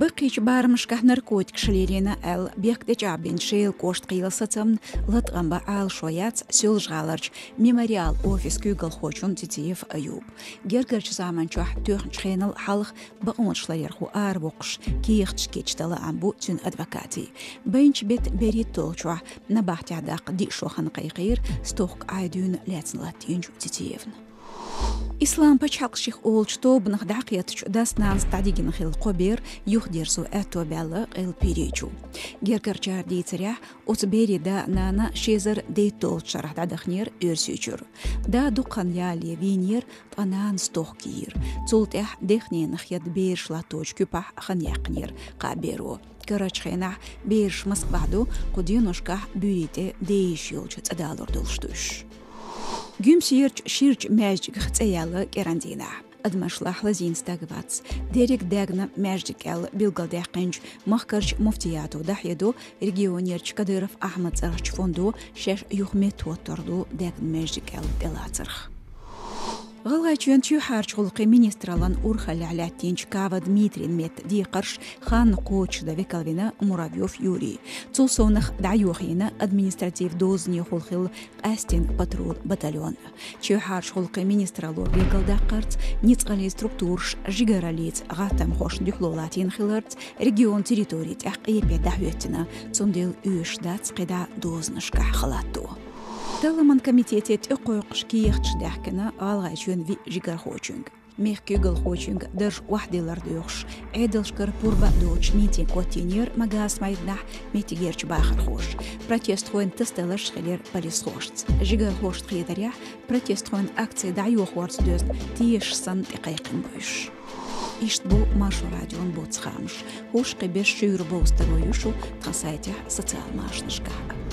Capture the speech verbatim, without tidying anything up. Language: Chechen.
Баккхийчу барамашкахь наркотикаш лелийна аьлла, бехк тӀечӀагӀбинчу Шелан кӀоштан кхелан сацамна латкъам бан Ӏалашо яц Соьлжа-ГӀаларчу «Мемориал» офисан куьйгалхочун Цитиев Аюбан. Гергарчу заманчохь тоьхначу хенал хьалха бакъонаш ларъярхо аравоккхуш, кехаташ кечдала лаам бу цуьнан адвокатийн. Байначу беттан берхӀитталгӀачохь набахтехь даккха диъ шо хан кхайкхийра стохка Ӏай дуьйна лаьцна латтийначу Цитиевна. Ислам пачхьалкх ших олучу тобанах дӀакхеттачу дас-нанас дӀадигина хилла кхо бер юхадерзо аьтто баьлла Къелпиричу. Гергарчара дийцарехь, оцу берийн да-нана ши эзар дейтталгӀачу шарахь дӀадаханера Оьрсийчуьра. Да дукха хан ялале вийнера, ткъа нана стохка йийра. Цул тӀаьхьа дехненах хедда бераш латточу куьпахь хан яьккхинера кхаа беро. Карарчу хенахь бераш Москвахь ду, кху деношкахь буьйрийн тӀе ден йиш йолчу цӀа далур долуш ду уьш. Гуьмсерчу ширачу маьждигах цӀе яьлла кӀиран дийнахь. Адамашлахь лазийна стаг вац. Дерриг даьгна маьждиг аьлла билгалдаьккхинчу махкарчу муфтиято дӀахьедо регионерчу Кадыров Ахьмадан цӀарахчу фондо шаьш юха меттахӀоттор ду даьгна маьждиг аьлла тӀелацарх. ГӀалгӀайчоьнан чоьхьарчу гӀуллакхийн министраллан урхаллехь лаьттинчу Кава Дмитрин метта декхарш ханна кхочушдан векалвина Муравьев Юрий. Цул совнах дӀайохийна административ дозанехула хилла къаьсттина патруль батальон. Чоьхьарчу гӀуллакхийн министралло билгалдаккхарца, ницкъаллин структураш жигараллица гӀаттамхошна дуьхьало латийна хиларца, регионан территори тӀехь къепе дӀахӀоьттина, цундела оьшуш дац кхидӀа дозанашкахь халатто. Талламан комитете тӀекхойкхуш кехаташ даьхкина ГӀалгӀайчоьнан виъ жигархочуьнга. Мехкан куьйгалхочуьнга дарж охьадиллар доьхуш, Ӏедалшкара пурба а доцуш митинг хӀоттийнера Магас майданахь меттигерчу бахархоша. Протестхойн тасадаларш хилира полисхошца. Жигархошна хетарехь, протестхойн акци дӀайохорца доьзна тешаш санна тӀекхайкхина бу уьш. Иштта бу Маршо радион боцу хаамаш. ХӀуш кхин берш шуьйра бовза таро ю шу тхан сайтехь, социал машанашкахь.